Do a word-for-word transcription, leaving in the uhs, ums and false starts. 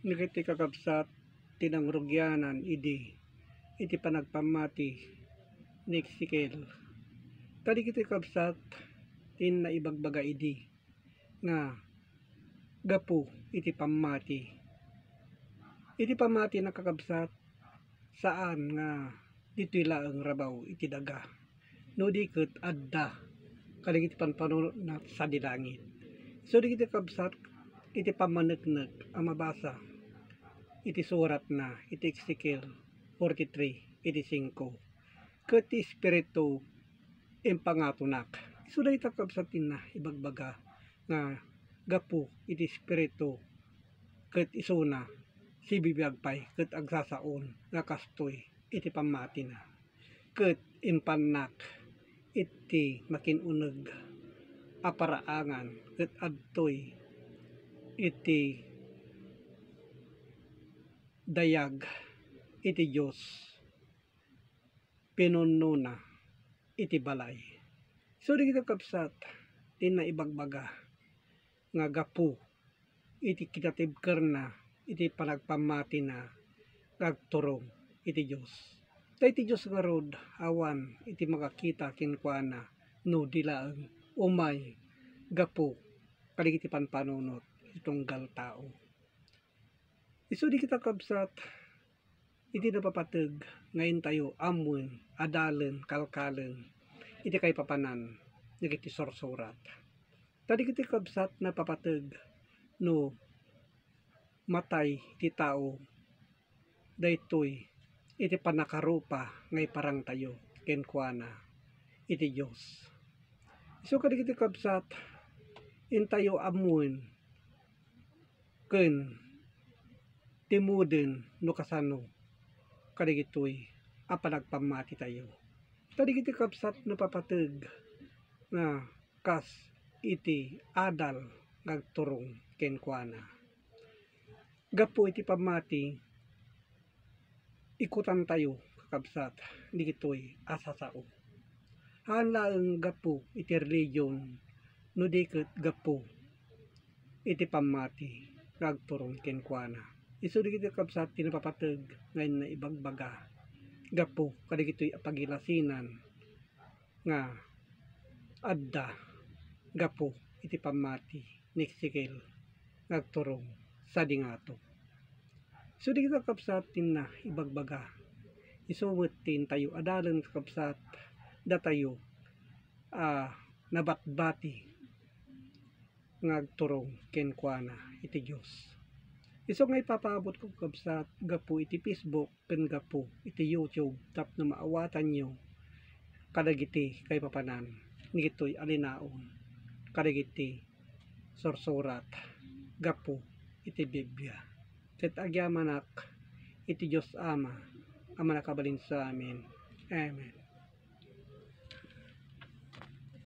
Dagiti kakabsat ti nangrugianan idi iti panagpammati ni Ezekiel. Kadagiti kakabsat ti naibagbaga idi nga gapu iti pammati. Iti pammatina, kakabsat, saan nga ditoy laeng rabaw iti daga, no di ket adda kadagiti panpanunotna sadi langit. So, dagiti kakabsat, iti pammaneknek a mabasa iti suratna iti Ezekiel forty-three, iti singko, ket ti Espiritu impangatonak. Isu dayta, kakabsat, ti naibagbaga nga gapu iti Espiritu, ket isuna sibibiag pay ket agsasaon nga kastoy iti pammatina. Ket impannak iti makin-uneg a paraangan ket adtoy iti dayag iti Dios pinunnona iti balay. So, dagiti kakabsat, ti naibagbaga nga gapu iti kinatibkerna iti panagpammatina nga agturong iti Dios. Ta iti Dios ngarud, awan iti makakita kenkuana no di laeng umay gapu kadagiti panpanunot iti tunggal tao. Isu dagiti kakabsat, iti napapateg nga intayo ammoen, adalen, kalkalen iti kaipapanan dagiti sursurat. Ta dagiti kakabsat, napapateg no matay ti tao, daytoy iti pannakarupa nga iparangtayo kenkuana iti Dios. Isu kadagiti kakabsat, intayo ammoen ken timuden no kasano kadagitoy a panagpammatitayo. Ta dagiti kakabsat, napapateg nga kas iti adal nga agturong kenkuana. Gapu iti pammati, ikutantayo, kakabsat, dagitoy a sasao. Haan laeng gapu iti religion, no di ket gapu iti pammati nga agturong kenkuana. Isu dagiti kakabsat ti napapateg nga naibagbaga gapu kadagitoy a pagilasinan nga adda gapu iti pammati ni Ezekiel nga agturong sadi ngato. So, dagiti kakabsat ti naibagbaga, isu met ti intayo adalen, kakabsat, datayo a nabatbati nga agturong kenkuana iti Dios. Isu nga ipapaabot ko, kakabsat, gapu iti Facebook ken gapu iti YouTube tapno maawatanyo kadagiti kaipapanan dagitoy a linaon kadagiti sursurat gapu iti Biblia. Ket agyamanak iti Dios Ama a mannakabalin sa amin. Amen.